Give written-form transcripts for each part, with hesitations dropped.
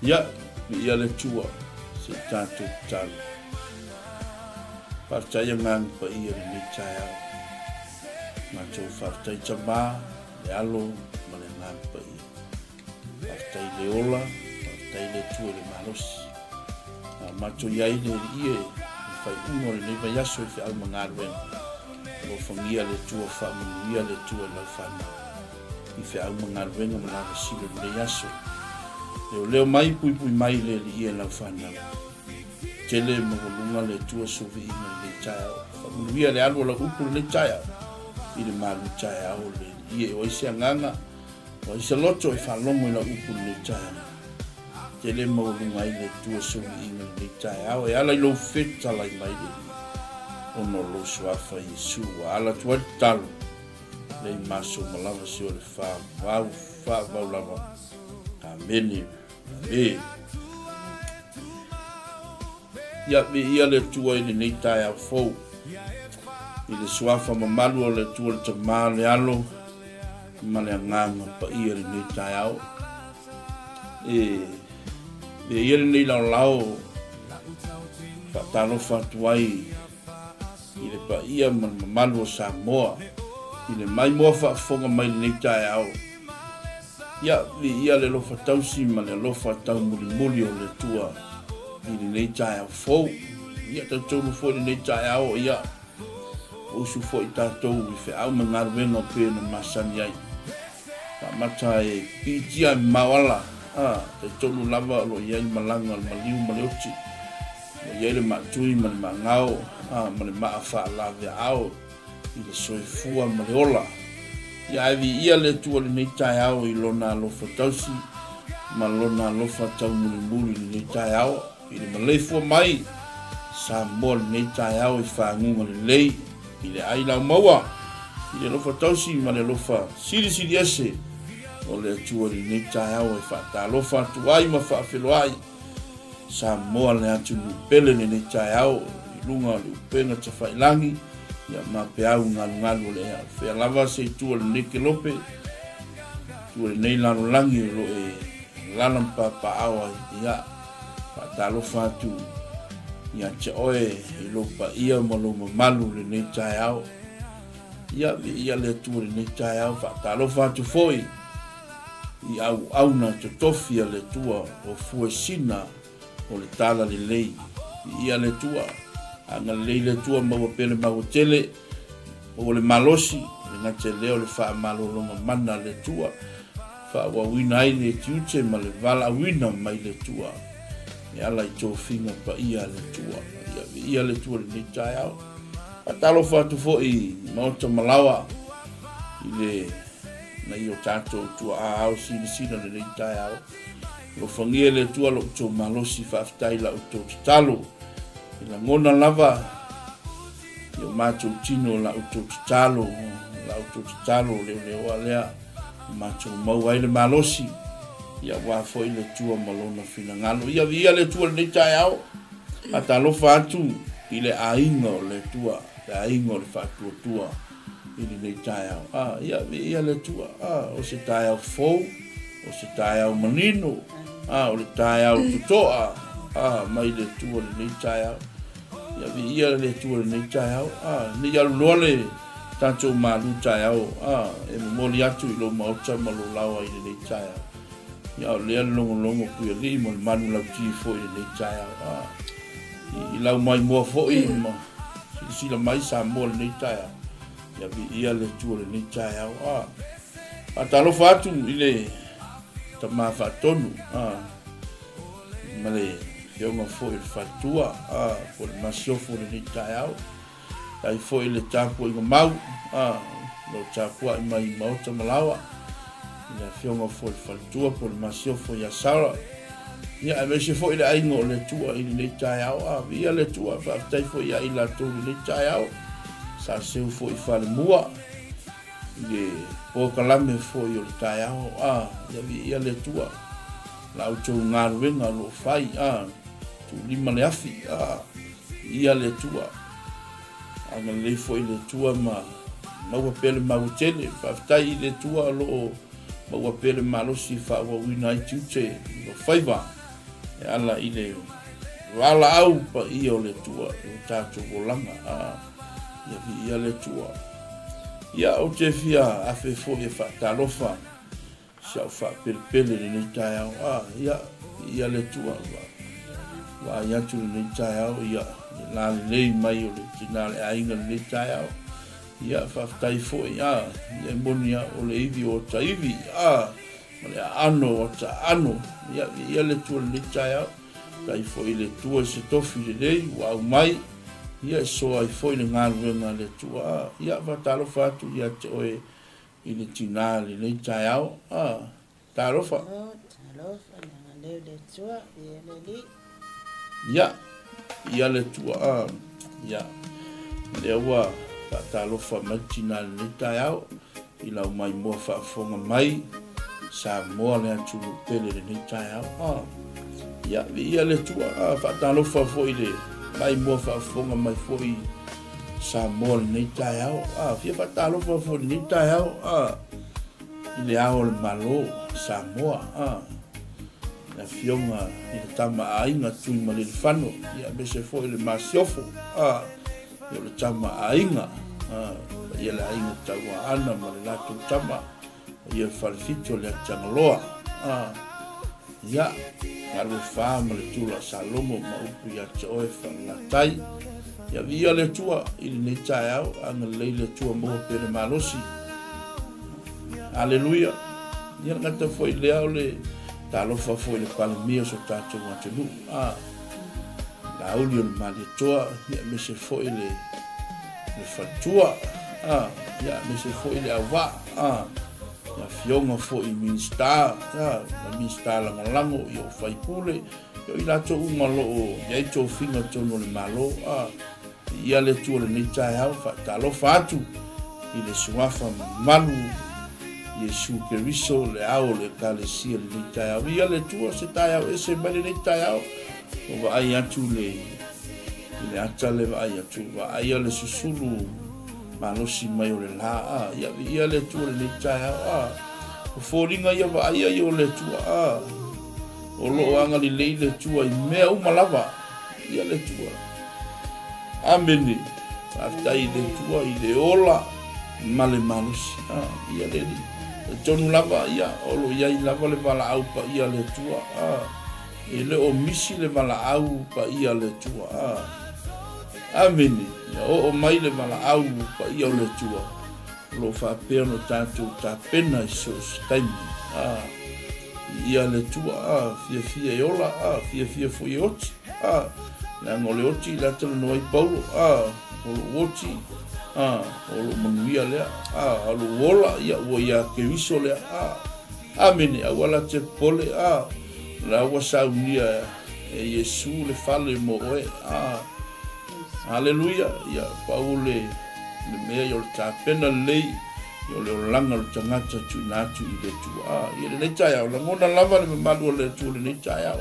Ia, viia le Atua, se i tatou tatalo. Faafetai Agaga Paia i lenei taeao. Matou faafetai Tama, le Alo ma le Agaga Paia. Faafetai i le ola, faafetai le Atua i le malosi. A matou i ai le Alii e, i le faaiuga o lenei vaiaso i feau ma galuega. Alofagia le Atua, faamanuia le Atua i lau fanau. I feau ma galuega ma lavasilo i lenei aso. Leoleo mai, puipui mai le Alii e lau fanau. Tele maualuga le Atua soviiga i lenei taeao. Faamanuia le alu o lau upu i lenei taeao. I le malu taeao le Alii e o ai se agaga, o ai se loto e faalogo i lau upu i lenei taeao. Tele maualuga ai le Atua soviiga i lenei taeao e ala i lou fetalai mai le Alii ona o lou suafa Iesu ua ala atu ai le tatalo lei maso ma lava se o le faavau faavau lava. Amene. Amene. Ia viia le Atua i lenei taeao fou, i le suafa mamalu o le Atua le Tama, le Alo ma le Agaga Paia i lenei taeao. E viia lenei laolao faatalofa atu ai i le paia ma le mamalu o Samoa i le maimoa faafofoga mai lenei taeao. Ia, viia le alofa tausi ma le alofa taumulimuli o le Atua i lenei taeao fou. Ia, talitonu foi lenei taeao, ia, ua usu foi tatou i feau ma galuega pei ona masani ai. Faamata e piitia e mamao ala, a, talitonu lava o lo o i ai le malaga o le maliu ma le oti. O lo o i ai le maatui ma le maagao, a, ma le maa faalaveaao i le soifua ma le ola. Ia ae viia le Atua i lenei taeao i Lona alofa tausi ma Lona alofa taumulimuli i lenei taeao, i le maleifua mai Samoa i lenei taeao i faguga lelei, i le ai laumaua, i le alofa tausi ma le alofa silisili ese o le Atua i lenei taeao e faatalofa atu ai ma faafeloai Samoa le atunuu pele lenei taeao i luga o le upega tafailagi ia ma peau galugalu o le ea. O fea lava se itu o lenei kelope, itu o lenei lalolagi o lo e alala ma papaao ai, ia faatalofa atu ia te oe i lou paia ma lou mamalu lenei taeao. Ia, viia le Atua i lenei taeao, faatalofa atu foi i auauna totofi a le Atua o fuesina o le tala lelei. Viia le Atua, agalelei le Atua maua pea le maua tele, maua le malosi, le gata i lea o le faamalologa mana a le Atua, faaauauina ai le tiute ma le valaauina mai le Atua e ala i tofiga paia a le Atua. Ia viia le Atua i lenei taeao. Faatalofa atu foi i Maota Malawa i le nai o tatou tuaa ao silasila lenei taeao. Alofagia e le Atua lo outou malosi, faafetai la outou tatalo. E lagona lava i o matou tino la outou tatalo, la outou tatalo leoleoa lea ua matou maua ai le malosi, ia aua foi le Atua ma lona finagalo. Ia viia le Atua i lenei taeao. Faatalofa atu i le aiga o le Atua, le aiga o le Faatuatua i lenei taeao. Ah, ia, viia le Atua. Ah, o se taeao fou, o se taeao manino, ah, o le taeao totoa, ah, mai le Atua i lenei taeao. Ia, viia le Atua i lenei taeao. Ah, ne i alu loa le tatou malu taeao, ah, e momoli atu i lou maota ma lou laoa i lenei taeao. Ia, o lea le logologo puialii ma le manu lauti foi i lenei taeao. Ah, i lau maimoa foi ma silasila mai Samoa i lenei taeao. Ia viia le Atua i lenei taeao. Ah, faatalofa atu i le tama faatonu ah, ma le afioga foi i le faletua ah, po o le masiofo i lenei taeao. Faafetai foi i le tapuaiga mau, a, o lo o tapuai mai i Maota ma Laoa, i le Afioga foi i le Faletua po o le Masiofo ia Sarah, ia aemaise foi le aiga o le Atua i lenei taeao. A, viia le Atua, faafetai foi ia i latou i lenei taeao, sa seu foi i Falemua i le polokalame foi o le taeao. A, ia viia le Atua, la outou galuega o lo o fai, a, tuulima le afi, a, Viia le Atua. Agalelei foi le Atua ma maua pea le maua tele. Faafetai i le Atua o lo o maua pea le malosi e faaauauina ai tiute i lou faiva. E ala i le valaau paia o le Atua i o tatou olaga, a ia viia le Atua. Ia, ou te fia afe foi e faatalofa si au faapelepele i lenei taeao, a ia viia le Atua. Ua vaai atu i lenei taeao, ia, le lalelei mai o le tina o le aiga i lenei taeao. Ia, faafetai foi, a ia, e moni lava o le ivi o ota ivi, a Ma le aano o ata aano, ia, viia le Atua i lenei taeao. Faafetai foi i le Atua i se tofi lelei ua aumai, ia, e soa ai foi le galuega a le Atua. Ia, faatalofa atu ia te oe i le tina i lenei taeao. A, talofa. Oh, talofa, le agalelei o le Atua, viia le Alii. Ia, ia le Atua, a, ia, lea ua faatalofa mai le tina i lenei taeao. I lau maimoa faafofoga mai, Samoa le atunuu pele i lenei taeao. Ah, ia, viia le Atua. Ah, faatalofa foi i le maimoa faafofoga mai foi Samoa i lenei taeao. Ah, fia faatalofa foi i lenei taeao. Ah, i le ao o le Malo Samoa. Ah, le afioga i le Tama a Aiga Tuimalealiifano, ia aemaise foi le Masiofo. Ah, Ia o le tama aiga, paia le aiga Tauaana ma le latou tama, paia le Falefitu o le Atiagaloa, ia, Galuefa ma le Tula o Salogo ma upu ia te oe Falelatai. Ia viia le Atua i lenei taeao, agalelei le Atua maua pea le malosi. Aleluia. Ia le gata foi lea o le talofa foi i le Palemia o so tatou atunuu. Laauli o le Malietoa, ia aemaise foi le le faletua, a, ia aemaise foi le auvaa, a, ia afioga foi i Minisita, a, ma Minisita Lagolago, ia o faipule, ia o i latou uma o lo o i ai tofiga i totonu o le Malo, a, Viia le Atua i lenei taeao, faatalofa atu i le Suafa mamalu Iesu Keriso, le Ao o le Ekalesia i lenei taeao. Viia le Atua, se taeao ese mai lenei taeao, ua vaai atu le, i le ata le vaai atu, vaaia le susulu malosi mai o le la, a, ia viia le Atua i lenei taeao, a, o foliga ia vaaia ia o le Atua, a, o lo o agalelei le Atua i mea uma lava. Ia le Atua. Amene. Faafetai i le Atua i le ola ma le malosi. Ah, ia le Alii. Talitonu lava, ia, o lo o i ai lava le valaau paia a le Atua. Ah, e le o misi le valaau paia a le Atua. Ah, amene. Ia oo mai le valaau paia o le Atua. O lo o faapea ona tatou tapena i so o se taimi. Ah, Viia le Atua, a, fiafia e ola, a, fiafia foi e oti, a, leaga o le oti la talanoa ai Paulo, a, o lou oti, a, o lou manuia lea, a, o lou ola, ia, ua ia Keriso lea, a, amene, aua la te popole, a, la ua saunia e Iesu le fale mo oe, a, Aleluia! Ia, pau le, le mea ia o le tapena lelei, ia o le olaga o le tagata tuuina atu i le Atua. Ah, ia lenei taeao, lagona lava le mamalu o le Atua lenei taeao.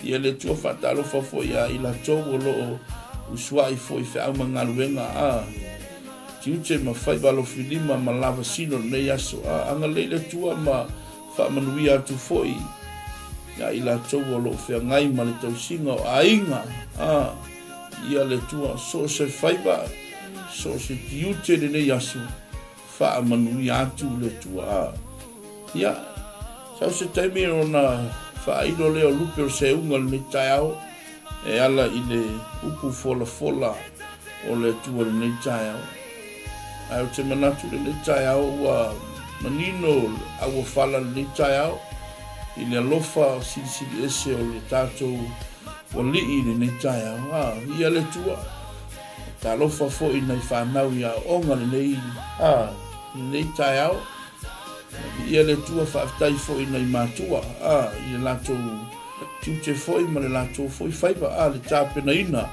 Ia le Atua faatalofa foi ia i latou o lo o usuai foi feau ma galuega, ah, tiute ma faiva alofilima ma lavasino lenei aso. Ah, agalelei le Atua ma Faamanuia atu foi ia i latou o lo o feagai ma le tausiga o aiga, a ia le Atua, so o se faiva, so o se tiute i lenei aso, faamanuia atu le Atua. A ia, sau se taimi ona faailo lea o lupe o seuga i lenei taeao, e ala i le upu folafola o le Atua i lenei taeao. Ae ou te manatu i lenei taeao ua manino le auofala i lenei taeao i le alofa silisili ese o le tatou Alii i lenei taeao. A, viia le Atua. Talofa foi i nai fanau i aoaoga lenei, a, lenei taeao. Viia le Atua, faafetai foi i nai matua, a, i le latou tiute foi ma le latou foi faiva, a, le tapenaina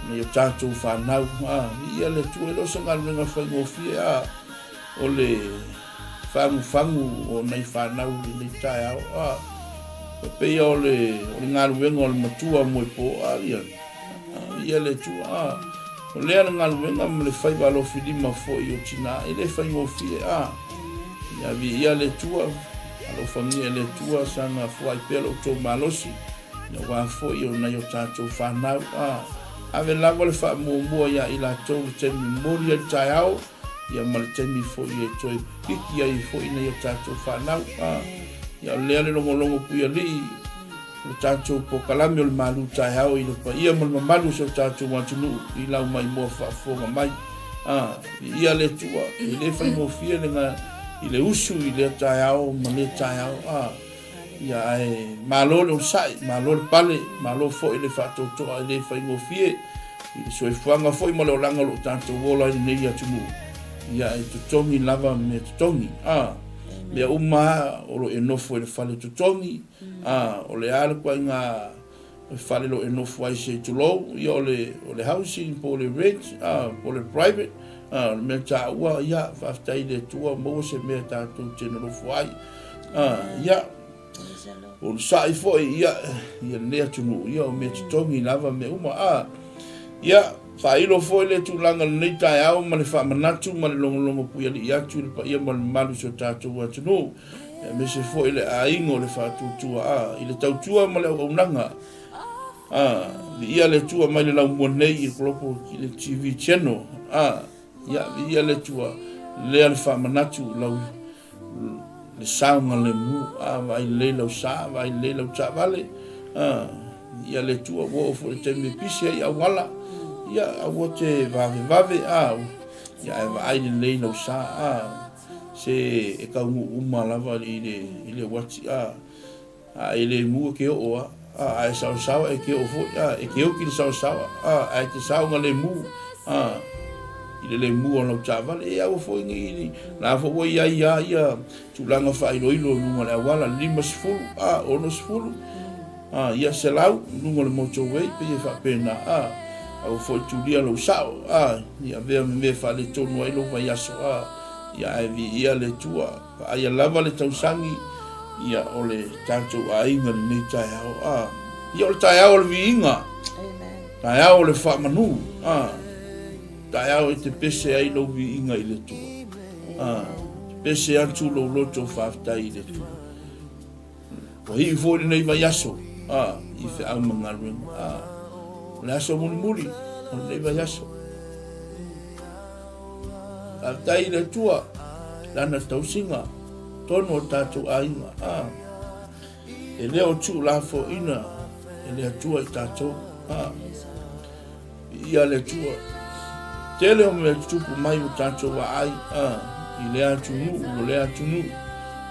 Nei o tatou fanau, a, viia le Atua, e le o se galuega faigofie, a, o le fagufagu o nai fanau i lenei taeao, a, e pei o le, o le galuega o le matua moepo, a, ia, a, viia le Atua, a, o lea le galuega ma le faiva alofilima foi o tina, e le faigofie, a, ia, viia le Atua, alofagia e le Atua, saga fuai pea lo outou malosi. Aua foi o nai o tatou fanau, a ave lava le faamuamua ia i latou le taimi momoli ai le taeao, ia ma le taimi foi e toe piki ai foi nai o tatou fanau. A ia o lea le logologo puialii o le tatou pokalame o le malu taeao i le paia ma le mamalu o si o tatou atunuu i lau maimoa faafofoga mai. A viia le Atua, e le faigofie le i le usu i lea taeao ma lea taeao. A Ia ae malo le onosai, malo le pale, malo foi le faatoatoa e le faigofie i le soifuaga foi ma le olaga o lo o tatou ola ai lenei atunuu. Ia e totogi lava mea totogi. A, mea uma lava o lo o e nofo i le fale totogi, a, o le a le ituaiga fale o lo o e nofo ai se i tulou, ia o le, o le housing po o le rent, a, po o le private, a, o le mea taua, ia, faafetai i le Atua, maua se mea tatou te nonofo ai. A, ia, onosai foi, ia, ia lenei atunuu, ia, o mea totogi lava mea uma. A, ia, faailo foi le tulaga lenei taeao ma le faamanatu ma le logologo puialii atu i le paia ma le mamalu o si o tatou atunuu, aemaise foi le aiga o le faatuatua, a, i le tautua ma le auaunaga. A, viia le Atua mai le laumua nei i le Global TV Channel. A, ia, viia le Atua, lea le faamanatu lau le saogalemu, a, vaai lelei lau sa, vaai lelei lau taavale, a, ia le Atua, ua oo foi i le taimi e pisi ai auala, ia, aua te vavevave, a, ia ae vaai lelei lau sa, a, se e taunuu uma lava i le, i le uati, a. A e le mu e ke oo a, a, a e saosaoa e ke oo foi, a, e ke oki le saosaoa, a, a e te saoga le mu, a, i le le mu o lau taavale, e aua foi nei i, la foi ua i ai a ia tulaga faailoilo i luga o le auala, 50, a, 60, a, ia 100 i luga o le motorway, pei e faapena, a, aua foi tulia lou sao, a, ia avea ma mea e faaletonu ai lou vaiaso, a, ia ae viia le Atua. Vaaia lava le tausaga, ia o le tatou aiga lenei taeao. A, ia o le taeao o le viiga. Taeao o le faamanu. A, taeao e te pese ai lou viiga i le Atua. A, te pese atu lou loto faafetai i le Atua. Ua hiʻi foi lenei vaiaso, a, i feau ma galuega. A, o le aso mulimuli o lenei vaiaso. Faafetai i le Atua, Lana tausiga, tonu o tatou aiga. A, e le o tuulafoaiina e le Atua i tatou. A, Viia le Atua. Tele o mea tutupu mai ua tatou vaai, a, i lea atunuu, o lea atunuu.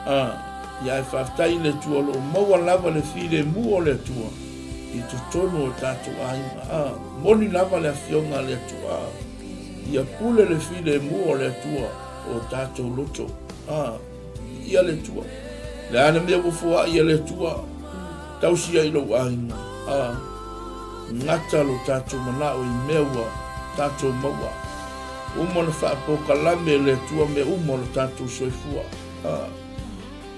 A, ia ae faafetai i le Atua o lo o maua lava le filemu o le Atua i totonu o tatou aiga. A, moni lava le Afioga a le Atua. A, ia pule le filemu o le Atua o tatou loto. A, viia le Atua. Le a le mea ua foai e le Atua, tausi ai lou aiga. A, gata lo tatou manao i mea ua tatou maua. Uma ona faapokalame e le Atua mea uma o lo tatou soifua. A,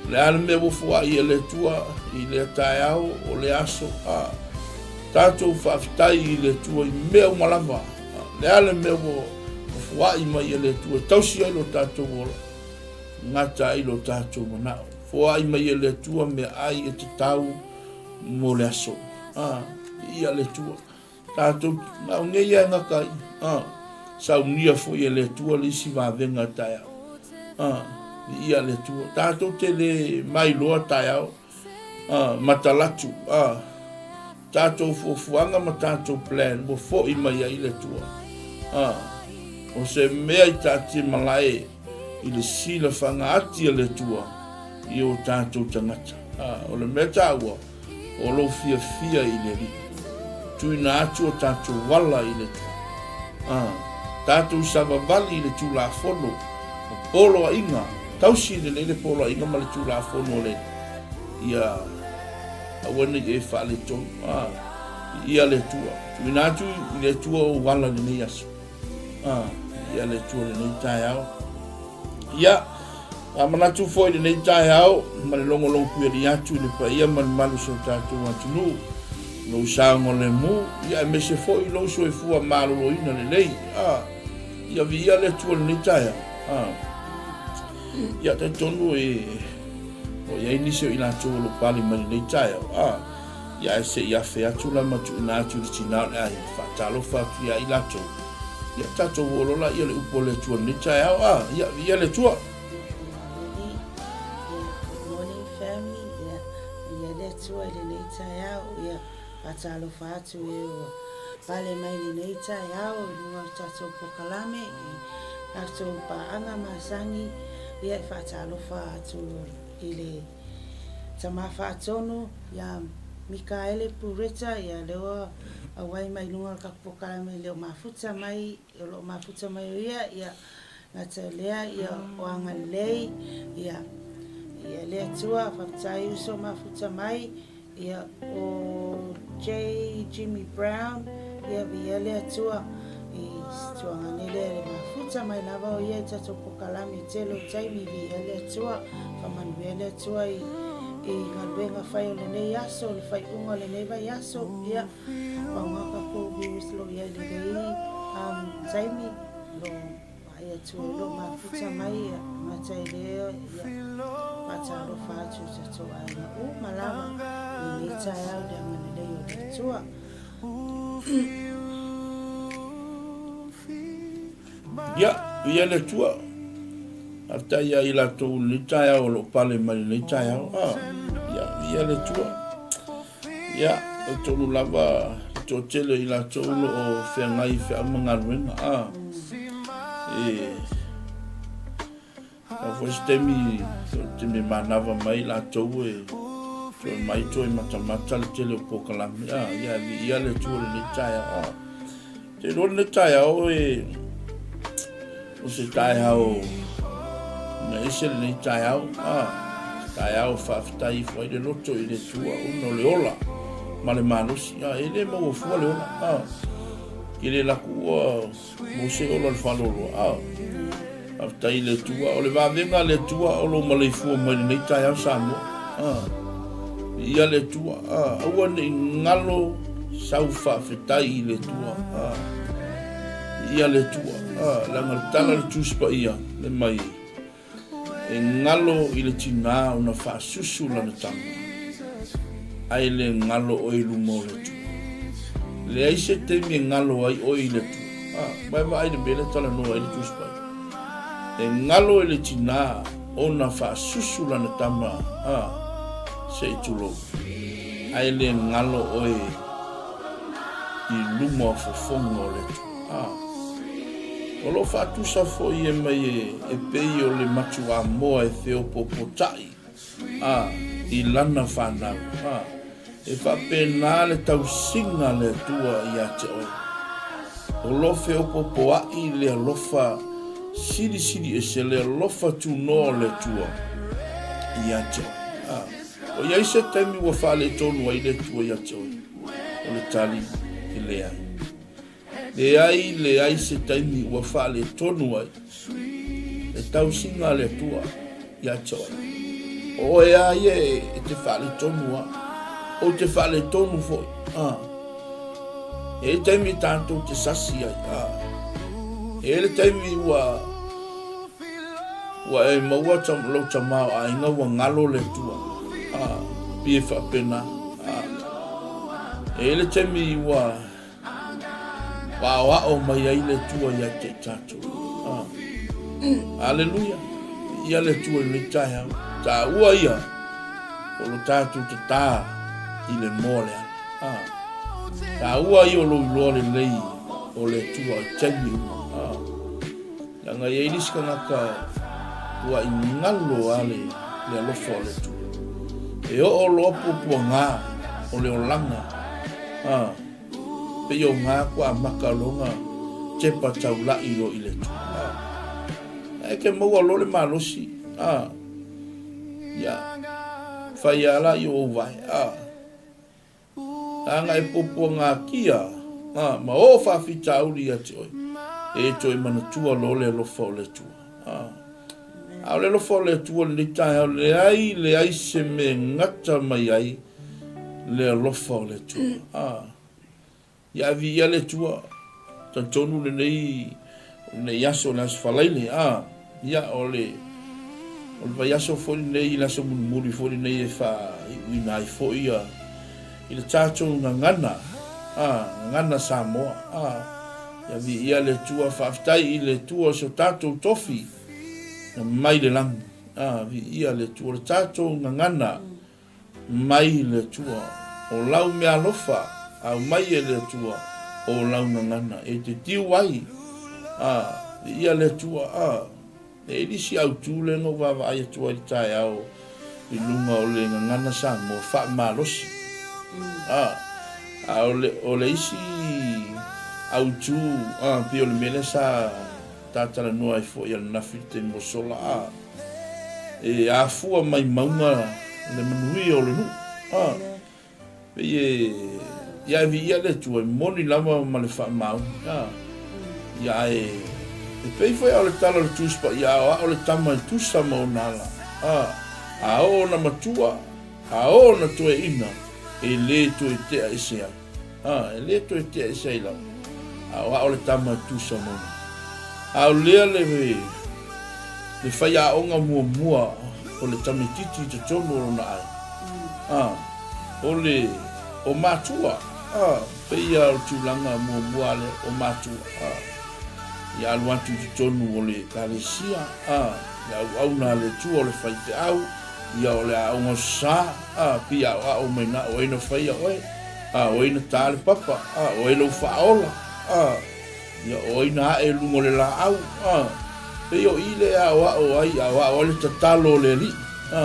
le a le mea ua foai e le Atua i lea taeao o lea aso. A, tatou faafetai i le Atua i mea uma lava. A, le a le mea ua foai mai e le Atua e tausi ai lo tatou ola. Gata ai lo tatou manao. Foai mai e le Atua meaai e tatau mo le aso. A, viia le Atua. Tatou, na o nei e gata ai. A, saunia foi e le Atua le isi vavega taeao. A, viia le Atua. Tatou te le mailoa taeao. A, matalatu. A, tatou fuafuaga ma tatou plan ua foi mai ai le Atua. A, o se mea i taatia malae i le silafaga ati a le Atua i o tatou tagata. A, o le mea taua, o lou fiafia i le Alii. Tuuina atu o tatou ala i le Atua. A, tatou savavali i le Tulafono ma poloaiga, tausi lelei le poloaiga ma le Tulafono o le Alii. Ia aua ne i e faaletonu. A, viia le Atua. Tuuina atu i le Atua ou ala i lenei aso. A, viia le Atua i lenei taeao. Ia, faamanatu foi i lenei taeao ma le logologo puialii atu i le paia ma le mamalu o si o tatou atunuu, lou saogalemu, ia aemaise foi lou soifua maloloina lelei. A, ia viia le Atua i lenei taeao. A, ia talitonu e o i ai nisi o i latou o lo o pale mai lenei taeao. A, Ia ae se i afe atu la ma tuuina atu i le tina o le aiga, faatalofa atu ia i latou. Ia tatou oo loa laia i le upu a le Atua i lenei taeao. A, ia, viia le Atua. Alii, ia, good morning family, ia, viia le Atua i lenei taeao, ia, faatalofa atu e ua pale mai lenei taeao i luga o le tatou polokalame i tatou paaga masani, ia, e faatalofa atu i le Tama Faatonu ia Mikaele Pureta, ia lea ua auai mai luga o le tatou polokalame e le o mafuta mai, o lo o mafuta mai o ia, ia gata i lea, ia o agalelei, ia, ia le Atua, faafetai uso mafuta mai, Ia, o J. Jimmy Brown, ia viia le Atua i se tuagane lea le mafuta mai lava o ia i tatou pokalame tele o taimi viia le Atua, faamanuia le Atua i i galuega fai o lenei aso, le faaiuga o lenei vaiaso, ia, paoga tatou viewers lo iai lenei um, taimi, lo Vaai atu o lo o mafuta mai ia gata i lea ia faatalofa atu i tatou aiga uma lava i lenei taeao i le agalelei o le Atua. Ia, viia le Atua. Faafetai ia i latou i lenei taeao o lo o pale mai i lenei taeao. Ah, ia, viia le Atua. Ia, e tolu lava le toatele o i latou o lo o feagai i feau ma galuega. A, e, au foi se taimi, o le taimi e manava mai latou e toe mai toe matamata le tele o polokalame. A, ia, e viia le Atua i lenei taeao. A, Te iloa lenei taeao e o se taeao na ese lenei taeao, a se taeao faafetai ifo ai le loto i le Atua ona o le ola ma le malosi, a e le maua fua le ola, a ke le laku ua mo se ola o le faaloloa, a faafetai i le Atua o le vavega a le Atua o lo maleifua mai lenei taeao Samoa, a Viia le Atua, a, aua ne i galo sau faafetai i le Atua, a, viia le Atua, a, leaga le tala le Tusi Paia le mai, e galo i le tinā ona faasusu lana tama, ae le galo oe i luma o le Atua. Leai se taimi e galo ai oe i le Atua. A, ma e vaai le mea lea talanoa ai le Tusi Paia. E galo i le tinā ona faasusu lana tama, a, se i tulou, ae le galo oe i luma o fofoga o le Atua. A, o lo o faatusa foi e mai e, e pei o le matuamoa e feopoopotaʻi, a, i lana fanau, a, e faapena le tausiga a le Atua ia te oe. O lo feopoopoaʻi le alofa silisili ese, le alofa tunoa o le Atua ia te oe. A, o i ai se taimi ua faaletonu ai le Atua ia te oe? O le tali, e leai. Leai, leai se taimi ua faaletonu ai le tausiga a le Atua ia te oe. O oe a ia e te faaletonu a, ou te faaletonu foi. A. E i ai taimi tatou te sasi ai. A. E i ai le taimi ua ua e maua lou tamaoaiga ua galo le Atua. A. Pei e faapena. A. E i ai le taimi ua Ua aoao mai ai le Atua ia te i tatou. Ah. Aleluia. Ia le Atua i lenei taeao. Taua ia o lo tatou tatā i le moa le ala. Ah. Taua ia o lou iloa lelei o le Atua i taimi uma. Ah. Leaga e i ai nisi tagata ua i galo a le, le alofa o le Atua. E oo loa puapuaga o le olaga. Ah. Pei o ngā kua amaka loa tepa taulaʻi loa i le Atua. A, e ke maua loa le malosi, a, ia, whai a la i o wae, a, anga e puapua ngā kia, a, ma o whawhitauri ia te oe, e toe manatua loa le alofa o le Atua. A, a o le alofa o le Atua lenei taeao, leai, leai se me gata mai ai, le alofa o le Atua. A, ia avi ia le Atua, talitonu lenei, lenei aso, le aso Falaile, a, ia o le, o le vaiaso foi lenei, le aso mulimuli foi lenei e faaiuina ai foi ia, i le tatou gagana, a, gagana Samoa, a, ia viia le Atua, faafetai i le Atua o so tatou tofi na mai le lagi, a, viia le Atua, o le tatou gagana mai le Atua, o lau meaalofa aumai e le Atua o lau gagana e te tiu ai, a, viia le Atua, a. E i ai isi autu lea na ou vaavaai atu ai i le taeao i luga o le gagana Samoa faamalosi. A, a o le, o le isi autu, a, pei o le mea lea sa ta talanoa ai foi ananafi i le taimi ua sola, a, e afua mai mauga le manuia o le nuu. A, Pei e ia e viia le Atua, e moni lava ma le faamaoni. A, ia ae e pei foi a o le tala o le Tusi Paia, a o ao le tama e tusa ma ona ala. A, a oo ona matua, a oo ona toeaina, e le toe tea ese ai. A, e le toe tea ese ai lava. A o ao le tama e tusa ma ona. A o lea le, le faiaoga muamua o le tamaitiiti i totonu o lona aiga. A, o le, o matua, a, pei a o le tulaga muamua lea, o matua, a, ia alu atu i totonu o le ekalesia, a, le auauna a le Atua o le faifeau, ia o le aoga o sa, a, pei aoao mai na, o ai na faia oe, a, o ai na ta le papa, a, o ai lou faaola, a, Ia o ai na ae i luga o le laau, a, pei o i lea e aoao ai, aoao ai le tatalo o le Alii, a.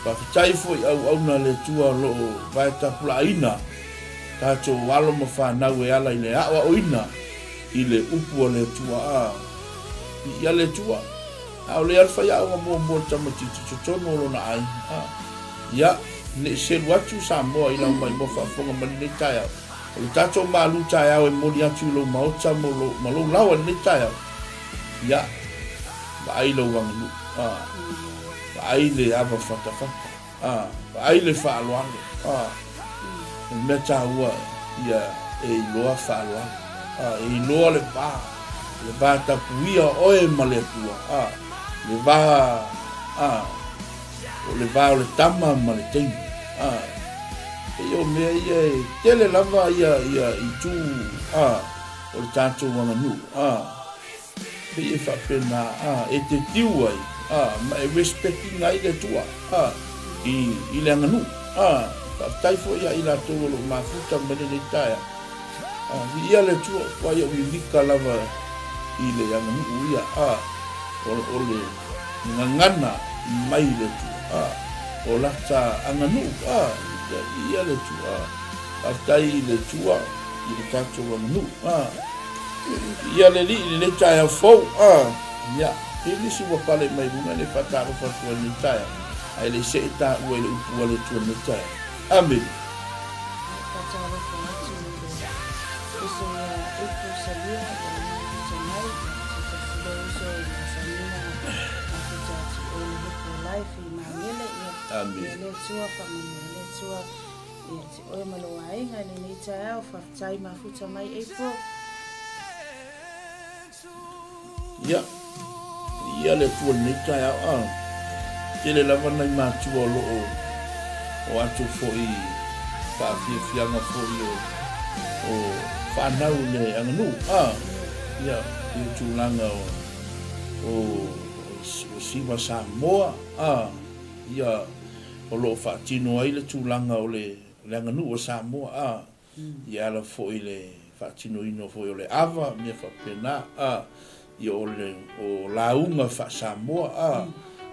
Faafetai foi i auauna a le Atua o lo o vae tapulaaina tatou alo ma fanau e ala i le aoaoina i le upu a le Atua, a. Viia le Atua, a o lea le faiaoga muamua o le tamaitiiti i totonu o lona aiga, a. Ia, ne i selu atu Samoa i lau maimoa faafofoga mai lenei taeao. O le tatou malu taeao e moli atu i lou maota ma lou, ma lou laoa i lenei taeao. Ia, vaai lou aganuu, a, vaai le ava fatafata, a, vaai le faaaloalo, a. O le mea taua, ia e iloa faaaloalo, a, e iloa le va, le va tapuia o oe ma le Atua, a, le va, a, O le va o le tama ma le teine. A, pei o mea ia e tele lava ia, ia itu, a, o le tatou aganuu, a, pei e faapena, a, e te tiu ai, a, ma e respect ina ai le Atua, a, i, i le aganuu, a, faafetai foi ia i latou o lo o mafuta mai lenei taeao. A, viia le Atua, ua ia mimika lava i le aganuu ia, a, o, o le gagana mai le Atua, a, o lata aganuu, a, ia, viia le Atua, a, faafetai i le Atua i le tatou aganuu, a, viia le Alii i lenei taeao fou, a, ia, e nisi ua pale mai luga e le faatalofa atu ai i lenei taeao, ae le i see taua i le upu a le Atua i lenei taeao. Amene. E faatalofa atu i le uso ia April Salia ia mafuta mai ia se tasi lea uso i masaniga mafuta atu i le Hope for Life i Magele ia ia le Atua faamanuia le Atua ia te oe ma lou aiga i lenei taeao faafetai mafuta mai April. Ia, ia le Atua i lenei taeao, a, tele lava nai matua o lo o o atu foi faafiafiaga foi o, o fanau i le aganuu, a, ia, i le tulaga o, o, o Siva Samoa, a, ia, o lo o faatino ai le tulaga o le, le aganuu a Samoa, a, Ia ala foi le faatinoina foi o le ava, mea faapena, a, ia o le o lauga faa-Samoa, a,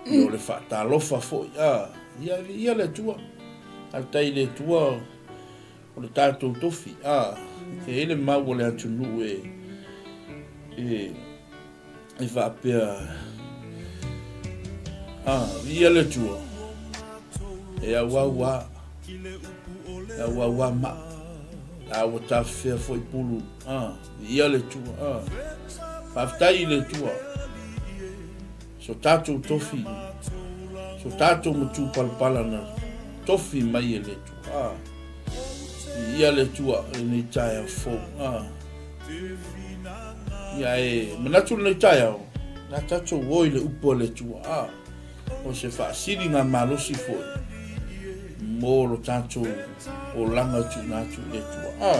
ia o le faatalofa foi, a, ia viia le Atua. Faafetai i le Atua o le tatou tofi, a, e i ai le mau a le atunuu e, e, e faapea, a, viia le Atua, e auau a, e auau a maa, a ua tafefea foi pulu, a, viia le Atua, a, faafetai i le Atua, so tatou tofi, so tatou matupalapala na tofi mai e le Atua, a, viia le Atua i lenei taeao fou, a. Ia e manatu lenei taeao, na tatou o i le upu a le Atua, a, o se faasiliga malosi foi. mo lo tatou olaga e tuuina atu i le Atua. A,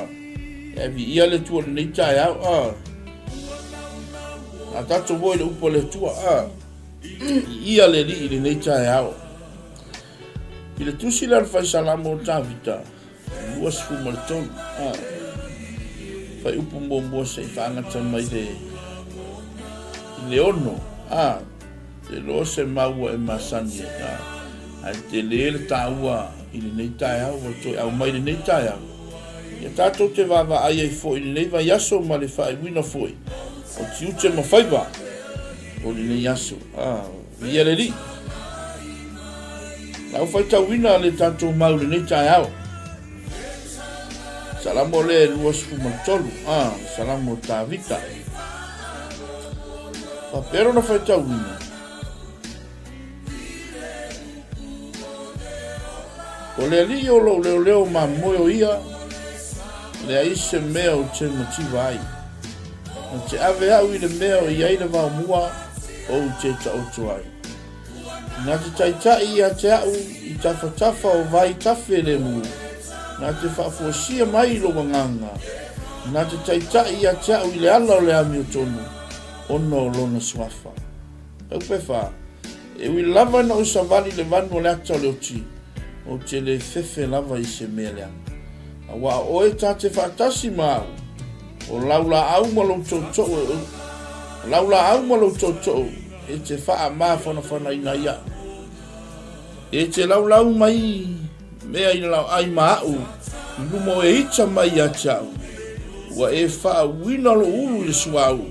e viia le Atua i lenei taeao. A, a tatou o i le upu a le Atua. A, viia le Alii i lenei taeao. I le tusi lea o le Faisalamo o Tavita, 23, a, fuaiupu muamua se i faagata mai le i le 6, a, te iloa se mau ua e masani ai, a, ae tele le taua i lenei taeao ua toe aumai i lenei taeao. Ia tatou te vaavaai ai foi i lenei vaiaso ma le faaiuina foi o tiute ma faiva o lenei aso. A, Viia le Alii. Lau faitauina le tatou mau i lenei taeao. Salamo le 23, a, Salamo Tavita. Faapea lona faitauina. O le Alii o lou leoleo mamoe o ia, leai se mea ou te mativa ai. Na te ave au i le mea o i ai le vaomua, ou te taoto ai. Na te taitai ia te au i tafatafa o vai tafe lemu, na te faafuasia mai lou agaga, na te taitai ia te au i le ala o le amiotonu, ona o lona suafa. Taupefa, E ui lava ina ou savali i le vanu o le ata o le oti, ou te le fefe lava i se mea leaga. Aua o oe ta te faatasi ma au, o lau laau ma lou tootoo e, o lau laau ma lou tootoo e te faamafanafanaina ai au. E te laulau mai mea i laoai ma au i luma o e ita mai ia te au. Ua e faauuina lou ulu i le suauu,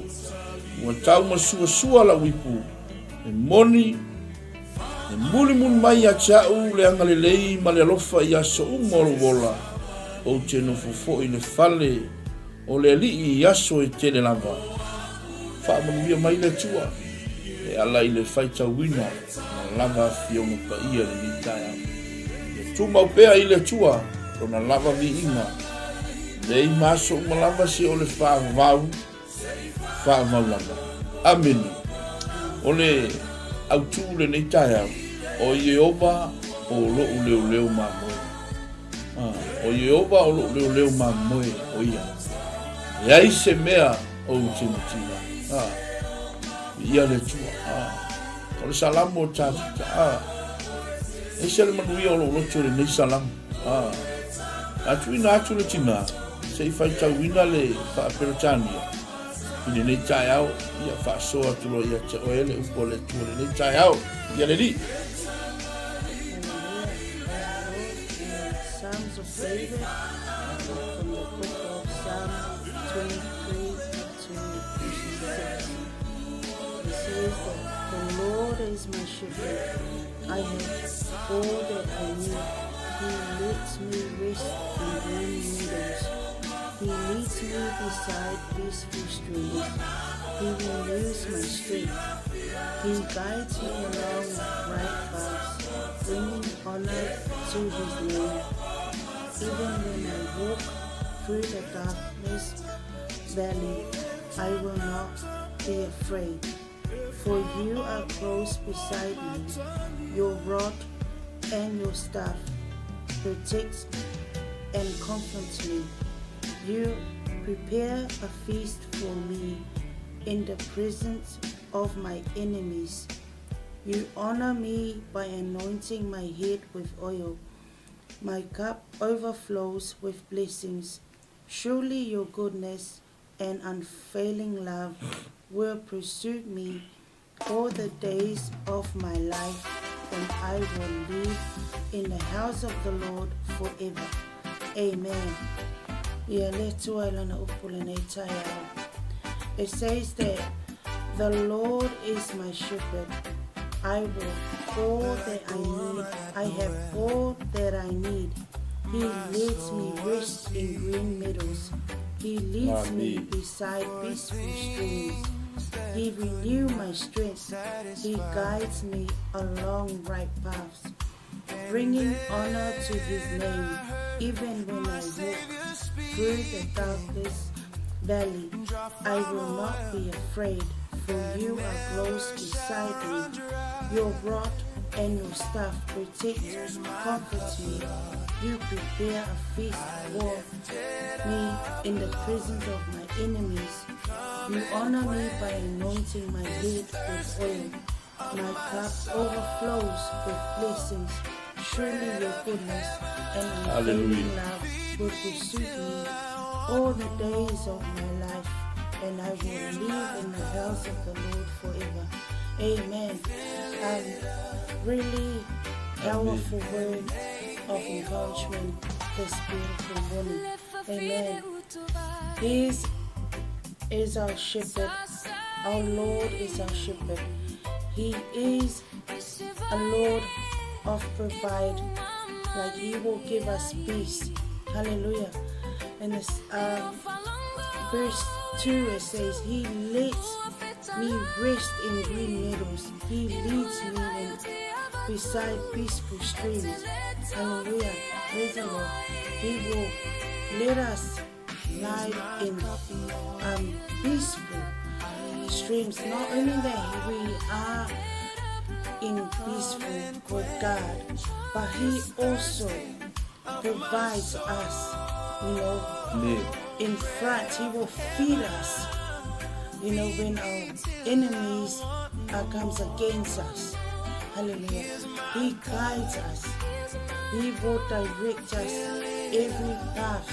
ua taumasuasua lau ipu, e moni, e mulimuli mai ia te au le agalelei ma le alofa i aso uma o lou ola, ou te nofo foi i le fale o le Alii i aso e tele lava. Faamanuia mai le Atua e ala i le faitauina ma lava Afioga Paia i lenei taeao. Ia tumau pea i le Atua lona lava viiga, nei ma aso uma lava se o le faavavau faavavau lava. Amene. O le autu lenei taeao, o Ieova o lo'u leoleo mamoe. Ah, o Ieova o lo'u leoleo mamoe o ia. Leai se mea ou te mativa. Ah, viia le Atua. Ah, o le Salamo o Tavita. Ah, ese le manuia o lou loto i lenei Salamo. Ah, a tuuina atu le tina se i faitauina le Faa-Peretania i lenei taeao, ia faasoa atu loa ia te oe le upu a le Atua i lenei taeao. Ia le Alii. Psalms of David from the book of Psalm 23 to 26. It says that the Lord is my shepherd. I have all that I need. He lets me rest in green meadows. He leads me beside peaceful streams. He renews my strength. He guides me along right paths, bringing honor to his name. Even when I walk through the darkness valley, I will not be afraid. For you are close beside me, your rod and your staff protects and comforts me. You prepare a feast for me in the presence of my enemies. You honor me by anointing my head with oil. My cup overflows with blessings. Surely your goodness and unfailing love will pursue me all the days of my life, and I will live in the house of the Lord forever. Amen. Ia le Atua i lana upu lenei taeao. It says that the Lord is my shepherd. I will all that I need. I have all that I need. He leads me rest in green meadows. He leads me beside peaceful streams. He renews my strength. He guides me along right paths, bringing honor to his name. Even when I walk through the darkest valley, I will not be afraid, for you are close beside me. Your rod and your staff protect, comfort me. You prepare a feast for me in the presence of my enemies. You honor me by anointing my head with oil. My cup overflows with blessings. Surely your goodness and unfailing love will pursue me all the days of my life, and I will live in the house of the Lord forever. Amen. Really powerful word of encouragement this beautiful morning. Amen. He is our shepherd. Our Lord is our shepherd. He is a Lord of provide. Like he will give us peace. Hallelujah. And this verse 2 it says, He lets me rest in green meadows. He leads me in beside peaceful streams. Hallelujah. Praise the Lord. He will let us lie in peaceful streams. Not only that we are in peaceful with God, but He also provides us, you know, in front. He will feed us, you know, when our enemies comes against us. Hallelujah. He guides us. He will direct us every path.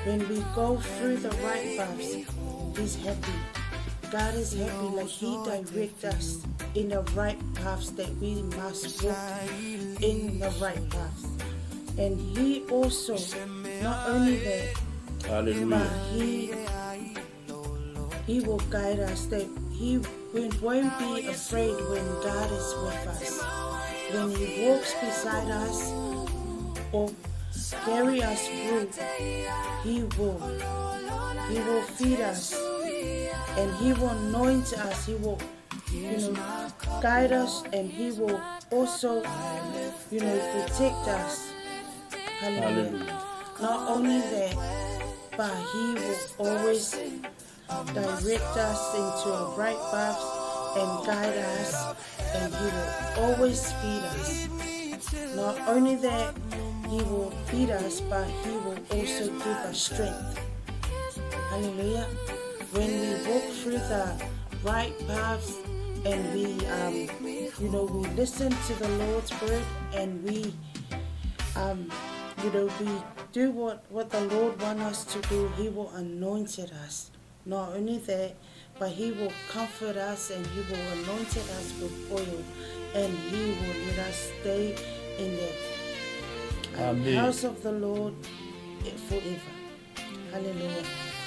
When we go through the right paths, He's happy. God is happy, like He directs us in the right paths that we must walk in the right paths. And He also, not only that, Hallelujah. but He will guide us, that He won't be afraid when God is with us. When He walks beside us or carry us through, He will. He will feed us and He will anoint us. He will, you know, guide us, and He will also, you know, protect us. Hallelujah. Hallelujah. Not only that, but He will always direct us into a right path and guide us, and He will always feed us. Not only that, He will feed us, but He will also give us strength. Hallelujah. When we walk through the right paths and we, you know, we listen to the Lord's word, and we, you know, we do what the Lord wants us to do, He will anoint us. Not only that, but He will comfort us, and He will anoint us with oil, and He will let us stay in the house of the Lord forever. Hallelujah.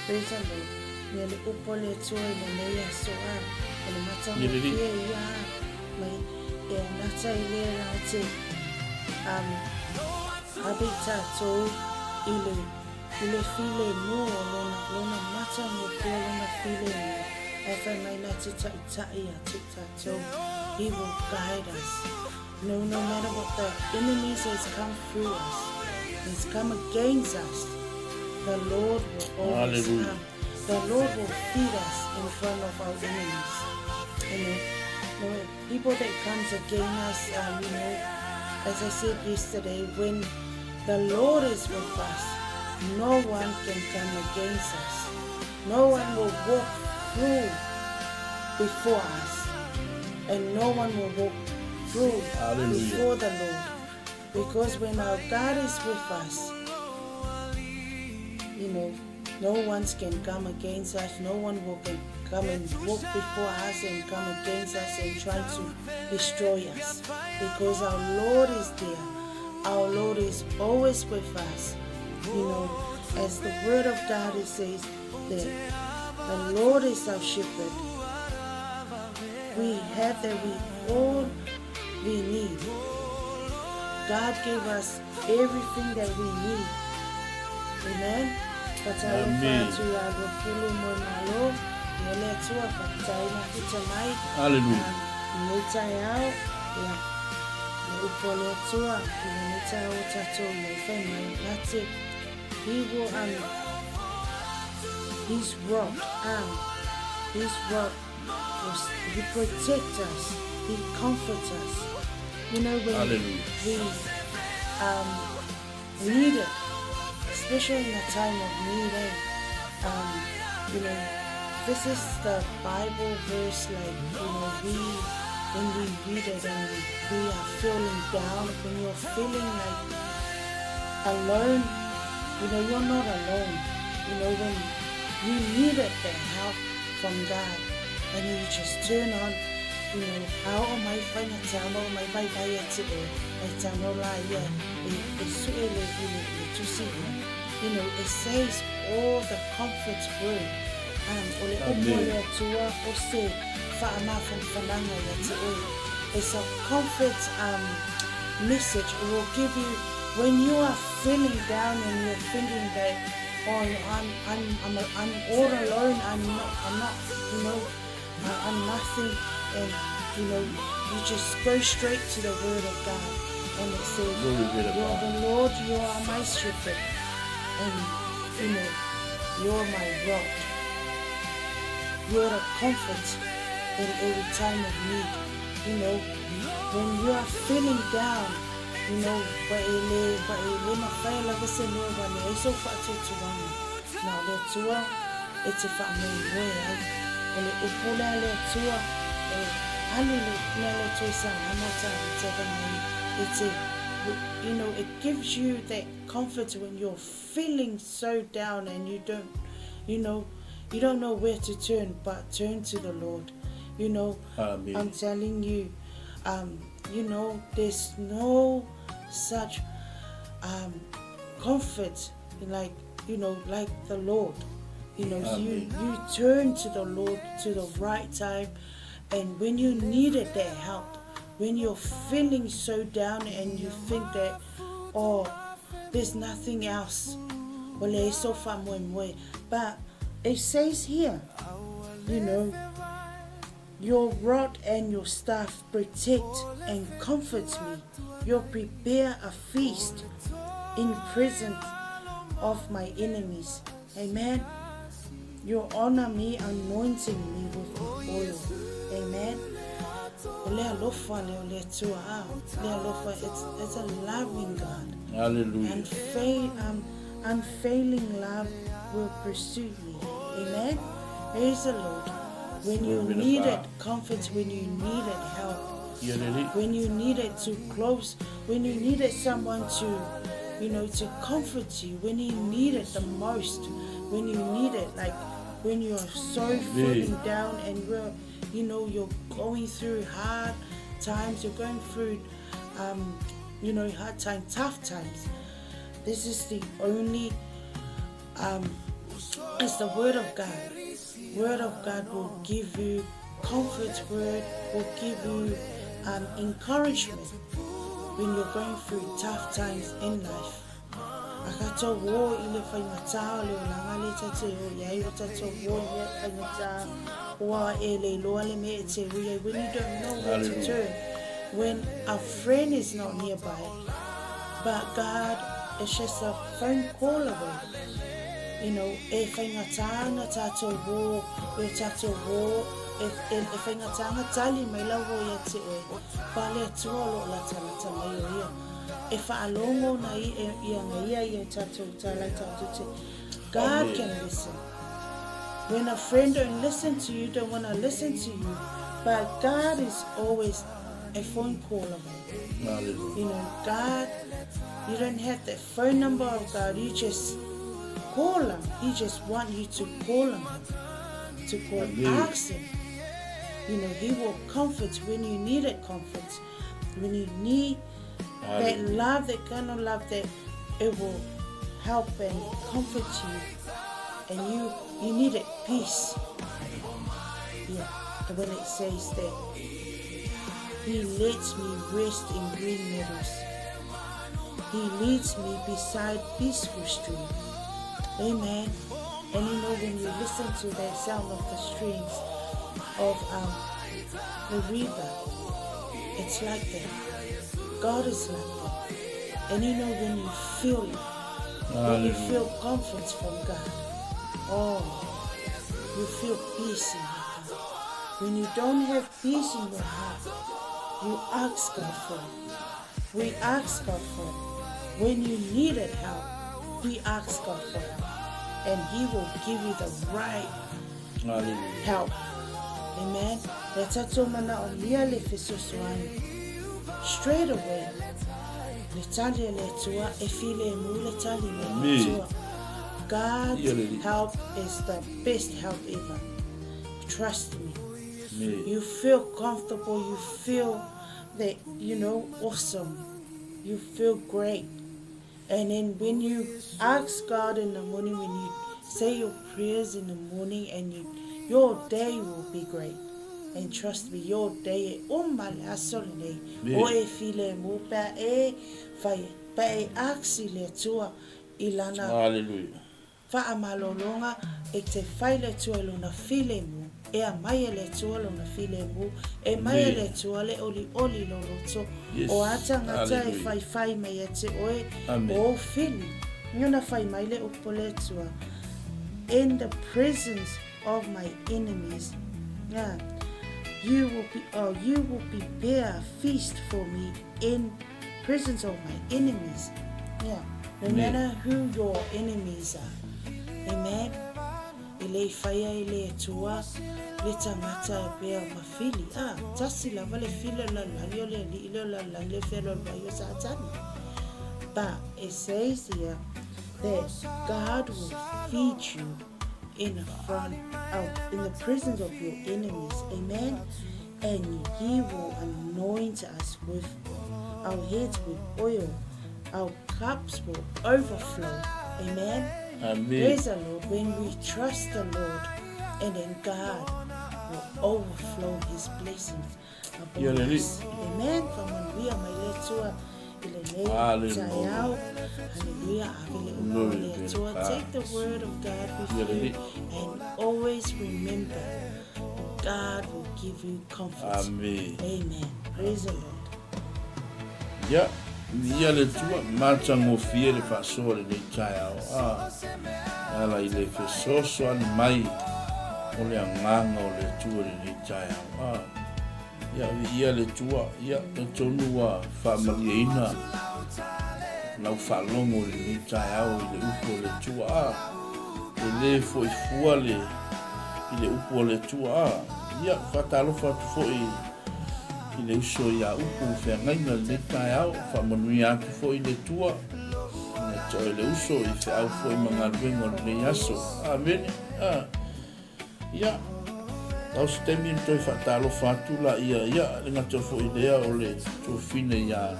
Praise the Lord. Ia le upo le Atua i lenei aso a, o le matagofie ia mai e anata i le rā te ave tātou i le i le filemu o lona, lona matagofie, lona filemu. Ae fai mai na te taʻitaʻi atu tātou. He will guide us. No, no matter what the enemies has come through us, has come against us, the Lord will always Hallelujah. come. The Lord will feed us in front of our enemies. Amen. Lord, people that comes against us, you know, as I said yesterday, when the Lord is with us, no one can come against us. No one will walk through before us, and no one will walk through Hallelujah. before the Lord. Because when our God is with us, you know, no one can come against us. No one will can come and walk before us and come against us and try to destroy us. Because our Lord is there. Our Lord is always with us. You know, as the word of God it says that the Lord is our shepherd. We have that we all we need. God gave us everything that we need. Amen. Fatalofa Amen. atu ia Ruafilu Moemalo, ia le Atua faafetai mafuta mai. Hallelujah. Lenei taeao, ia, le upu a le Atua, i lenei taeao o tatou i ai fai mai, na te, He will, His rod, His rod, will, He protect us, He comforts us. You know, when Hallelujah. we um, need it, especially in a time of need, eh? Um, you know, this is the Bible verse, like, you know, we, when we read it and we are feeling down, when you're feeling like alone, you know, you're not alone. You know, when you needed the help from God and you just turn on, you know, a oo mai faigata ma oo mai vaivai ia te oe, ai tano la ia e, e sue le, i le, le tusi ia. You know, it says all the comfort word. Um, o le upu a le Atua o se whaamafanafanaga ia te oe. It's a comfort um, message. It will give you, when you are feeling down and you're thinking that, oh, I'm, I'm, I'm, I'm all alone, I'm not, I'm not, you know, I, I'm nothing, and, you know, you just go straight to the Word of God. And it says, You're the Lord, you are my shepherd, and, you know, you're my rod. You're a comfort in every time of need. You know, when you are feeling down, you know, ua e le, ua e le mafai lava se mea ua leai sou faatuatuaga, na o le Atua e te faamoemoe ai. O le upu lea a le Atua, e alu le mea le Atua i Salamo ta fai mai, e te, you know, it gives you that comfort when you're feeling so down and you don't, you know, you don't know where to turn, but turn to the Lord. You know, Amen. I'm telling you, um, you know, there's no such um, comfort like, you know, like the Lord. You know, you, you turn to the Lord to the right time, and when you needed that help, when you're feeling so down and you think that, oh, there's nothing else. Well, so far But it says here, you know, your rod and your staff protect and comfort me. You prepare a feast in presence of my enemies. Amen. You honor me, anointing me with oil. Amen. O le alofa le o le Atua, ah, le alofa, it's a loving God. Hallelujah. And unfailing love will pursue me. Amen. Praise the Lord. When you needed comfort, when you needed help, when you needed to close, when you needed someone to, you know, to comfort you, when you needed the most, when you need it, like when you're so feeling down and you're, you know, you're going through hard times, you're going through, um, you know, hard times, tough times. This is the only, um, it's the Word of God. Word of God will give you comfort word, will give you um, encouragement when you're going through tough times in life. A tātou wō i le whaingatā o le olaga le tātou o iai o tātou wō i le whaingatā oa e le iloa le mea e te ui ai when you don't know where to turn when a friend is not nearby but God is just a phone call away you know e whaingatā ana tātou wō e o tātou wō e, e, e whaingatā ana tali mai lau wō ia te oe pa le Atua o loo latalata mai o ia E whaalogo na i e ia nga ia ia tatou talai tatou te God Amen. can listen. When a friend don't listen to you, don't want to listen to you, but God is always a phone call away. Hallelujah. You know, God, you don't have the phone number of God, you just call him. He just want you to call him. To call, Amen. ask him. You know, he will comfort when you need it comfort. When you need that love, that kind of love that it will help and comfort you. And you you need it peace. Yeah. And when it says that he lets me rest in green meadows. He leads me beside peaceful streams. Amen. And you know when you listen to that sound of the streams of um, the river, it's like that. God is like that. And you know when you feel it, when you feel comfort from God, oh, you feel peace in your heart. When you don't have peace in your heart, You ask God for it. We ask God for it. When you needed help, we ask God for help. And He will give you the right Hallelujah. help. Amen. Le tatou manaomia le fesoasoani. Straight away, le tali a le Atua e filemu le tali mai le Amen. Atua. God's Ia le alii. help is the best help ever. Trust me. Amen. You feel comfortable, you feel that, you know, awesome. You feel great. And then when you ask God in the morning, when you say your prayers in the morning, and you, your day will be great. And trust me, your day e uma le aso lenei, Me. o e filemu pe a e whai, pe a e ask i le Atua i lana Hallelujah. Faamalologa e te fai le Atua i lona filemu, e aumai e le Atua lona filemu, e mai e le Atua le olioli loloto Yes. o a tagata e Hallelujah. faifai mai ia te oe Amen. o ou fili. Ona fai mai le upu o le Atua, In the presence of my enemies, yeah, you will be, oh, you will prepare a feast for me in presence of my enemies. Yeah. No matter who your enemies are. Amen. E le i whaia e le Atua le tangata e pea ma fili. Ah, tasi lava le fili o le lalolagi o le alii le o le lalolagi le fealoaloai o Satana. But it says here that God will feed you in the front of, in the presence of your enemies. Amen. And he will anoint us with our heads with oil. Our cups will overflow. Amen. Amen. Praise the Lord. When we trust the Lord, and then God will overflow his blessings upon Ia le alii. us. Amen. Faamanuia mai le Atua i lenei Hallelujah. taeao. Hallelujah. Ave le upu o Glory le be to Atua. God. Take the word of God with Ia le you alii. and always remember God will give you comfort. Amen. Amen. Praise the Lord. Ia, viia le Atua, matagofie le faasoa i lenei taeao, a, e ala i le fesoasoani mai o le Agaga o le Atua i lenei taeao, a, ia, viia le Atua, ia, talitonu ua faamalieina lau faalogo i lenei taeao i le upu a le Atua, a, e le foi fua le, i le upu a le Atua, a, ia, faatalofa atu foi i I le uso ia Upu feagaiga i lenei taeao, faamanuia atu foi le Atua ia te oe le uso i feau foi ma galuega o lenei aso. Amene. A. Ia, tau se taimi ona toe faatalofa atu laia, ia, le gata foi lea o le tuafine ia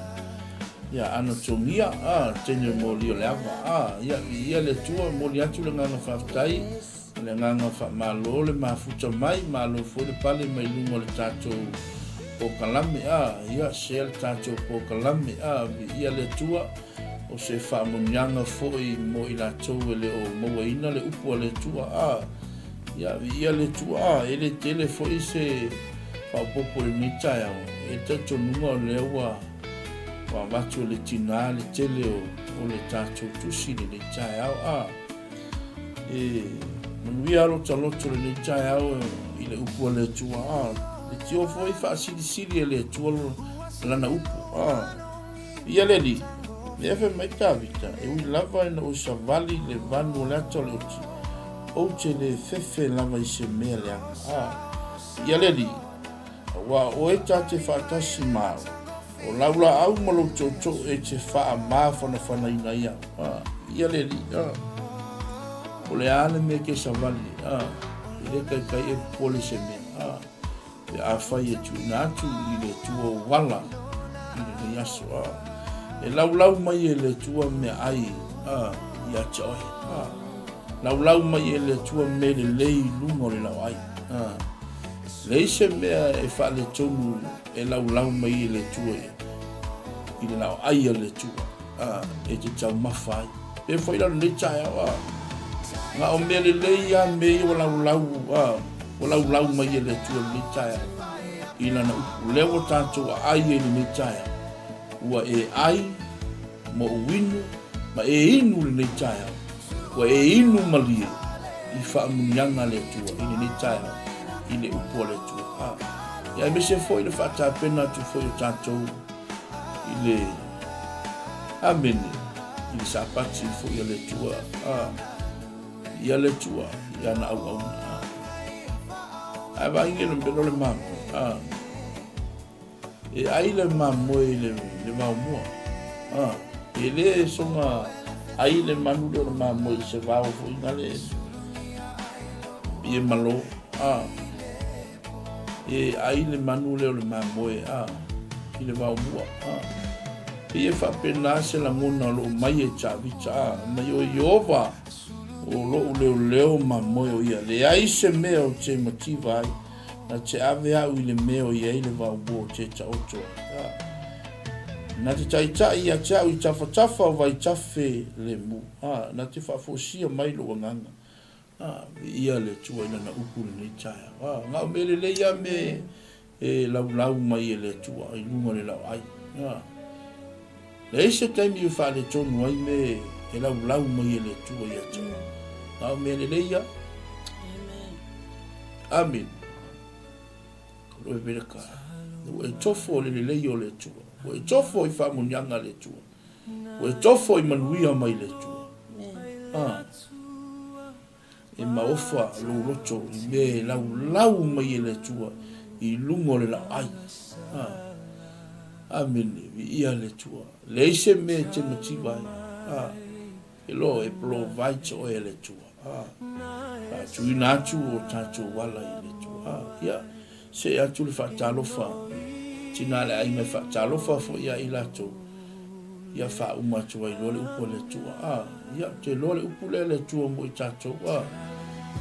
ia Ana Togia, a, teine o moli o le ava, a, ia, viia le Atua, momoli atu le agaga faafetai. O le agaga faamalo le mafuta mai, malo foi le pale mai luga o le tatou polokalame a, ia share le tatou polokalame a, viia le Atua, o se faamanuiaga foi mo i latou e le o mauaina le upu a le Atua a, ia viia le Atua a, e le tele foi se faaopoopo i lenei taeao, e talitonuga o lea ua ua avatu e le tina le tele o o le tatou tusi i lenei taeao a. E manuia lota loto lenei taeao i le upu a le Atua. A, le tio foi faasilisili e le Atua lana upu. A, ia le Alii, lea fai mai Tavita, e ui lava ina ou savali le vanu o le ata o le oti, ou te le fefe lava i se mea leaga. A, ia le Alii, Aua o oe ta te faatasi ma au, o lau laau ma lou tootoo e te faamafanafanaina ai au. A, ia le alii, a, o le a le mea ke savali ai, a, e le taitai e popole se mea, a, pe afai e tuuina atu i le Atua ou ala i lenei aso, a, e laulau mai e le Atua meaai, a, ia te oe, a, laulau mai e le Atua mea lelei i luga o le laoai, a. Leai se mea e faaletonu e laulau mai e le Atua i le laoai a le Atua, a, e te taumafa ai. Pea foi la lenei taeao, a, na o mea lelei a mea ia ua laulau, a, ua laulau mai e le Atua i lenei taeao, i Lana upu. Lea ua tatou aai ai i lenei taeao, ua e ai, ma ou inu, ma e inu i lenei taeao, ua e inu malie i faamuniaga a le Atua i lenei taeao, i le upu a le Atua. A. Ia aemaise foi le faatapena atu foi o tatou i le Amene i le Sapati foi a le Atua. A, ia le Atua i ana auauna. A, ae vaai le mea o le mamoe. A, e ai le mamoe i le, le vaomua. A, e le soga ai le manu lea o le mamoe i se vao foi ngale i e malo. A, E ai le manu lea o le mamoe a i le vaomua a. Pei e faapena se lagona o loo mai e Tavita a, mai o Ieova o lou leoleo mamoe o ia, leai se mea o te mativa ai, na te ave au i le mea o i ai le vaomua o te taoto ai a. Na te taitai ia te au i tafatafa o vaitafe lemu a, na te faafosia mai lou agaga. A, viia le Atua i Lana upu i lenei taeao. A, na o mea lelei a me e laulau mai e le Atua i luga o le laoai. A, leai se taimi e faaletonu ai me e laulau mai e le Atua ia te oe. Na o mea lelei a. Amen. Amen. Lo e vele ka. Ua e tofo le lelei o le Atua. Ua e tofo i faamuniaga a le Atua. Ua e tofo i manuia mai le Atua. A, e maofa lou loto i mea e laulau mai e le Atua i luga o le laoai. A, amene, viia le Atua. Leai se mea e te mativa ai. A, e loa e provide oe e le Atua. A, faatuina atu o tatou ala i le Atua. A, ia, See atu le faatalofa tina le aiga e faatalofa foi ia i latou, ia faauma atu ai loa le upu a le Atua. A, ia, ou te iloa le upu lea a le Atua mo i tatou. A,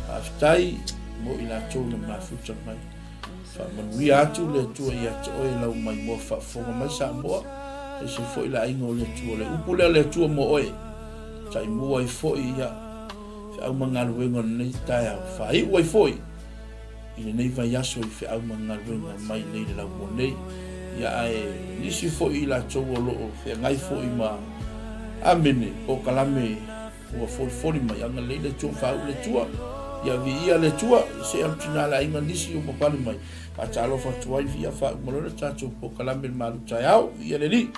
faafetai mo i latou na mafuta mai. Faamanuia atu le Atua ia te oe lau maimoa faafofoga mai Samoa, aemaise foi le aiga o le Atua. O le upu lea a le Atua mo oe, taimua ai foi ia feau ma galuega o lenei taeao, faaiu ai foi i lenei vaiaso i feau ma galuega mai nei le laumua nei. Ia ae nisi foi i latou o lo o feagai foi ma Amene polokalame ua folifoli mai agalelei le Atua ma faauu le Atua. Ia viia le Atua se alu tina le aiga nisi ua papale mai. Faatalofa atu ai viia faauu ma loa le tatou polokalame le malu taeao. Viia le Alii.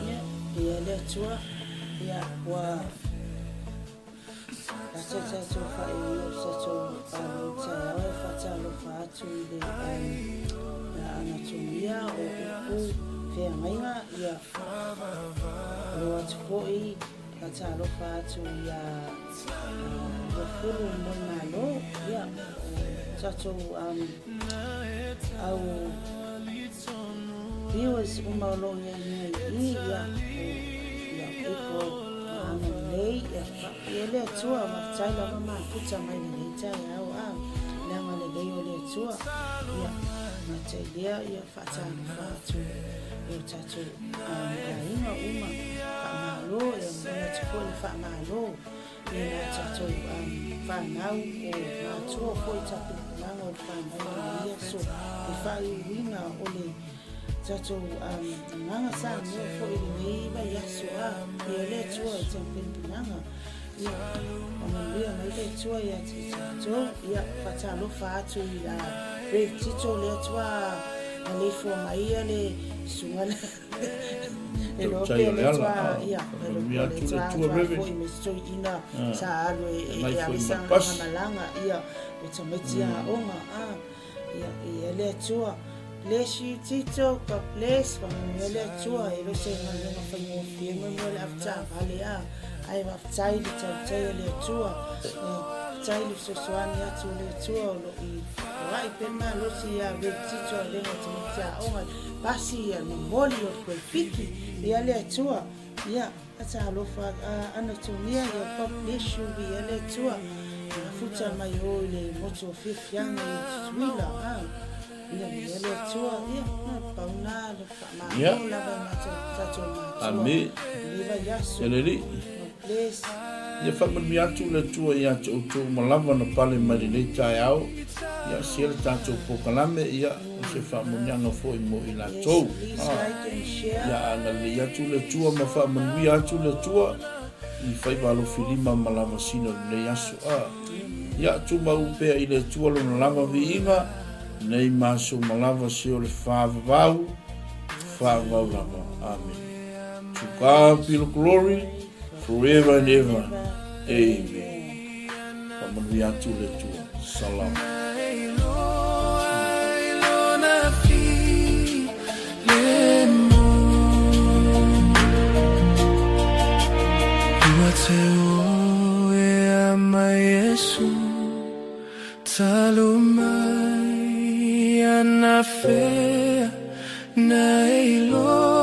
Ia, viia le Atua. Ia, ua Lasa tatou faaiuga o tatou alo i taeao e faatalofa atu i le ia anatomia o upu feagaiga ia alo atu foi faatalofa atu ia Luafulu Moemalo ia o tatou au Viewers uma o lo o i ai nei i ia o ia April ma ana lelei ia faapea le Atua faafetai lava mafuta mai lenei taeao a le agalelei o le Atua ia gata i lea ia faatalofa atu i o tatou aiga uma faamalo ia momoli atu foi le faamalo i nā tatou whanau o matua foi tapenaga o le whanau o lenei aso le faaiuina o le tatou agaga Samoa foi i lenei vaiaso a ia le Atua i tapenaga ia whamanuia mai le Atua ia te tatou ia whatalofa atu i a Rev Tito le Atua maleifua mai ia le susuga le E loa Tautai pea o le le ala, tua, a, ia, e loa faamanuia pea le atu le tua, Atua tua Reverend. foi me se toeaina A, sa alu e, e, feagai e foi ave ma sa le pasi. malaga, ia, o tamaiti aoga, a, ia, ia le Atua. Bless you Tito, God bless, faamanuia le Atua, e le o se galuega faigofie mo mea o le avetaavale, a, ae faafetai i le tautai a le Atua, ia, faafetai i le fesoasoani atu o le Atua o lo o i foai pea le malosi ia Rev Tito e le o tamaiti aoga, Pasi ia momoli o le kuaipiki ia le Atua ia talofa anatomia ia God bless you ia le Atua mafuta mai o i le motu o fiafiaga i Tutuila a ia ia le Atua ia na pau na le faamalo lava i matou tatou matua Ame. le vaiaso Ia le Alii. God bless. Ia faamanuia atu le Atua ia te outou uma lava na pale mai lenei taeao, ia sia le tatou polokalame, ia o se faamanuiaga foi mo i latou. Yes, please like and share. Ia agalelei atu le Atua ma faamanuia atu le Atua i faiva alofilima ma lavasina o lenei aso. Ia tumau pea i le Atua lona lava viiga. Nei ma aso uma lava seia o le faavavau, faavavau lava. Amene. To God be the glory forever and ever. Amen. Faamanuia atu le Atua. Salam. Talu mai anafea na iloa.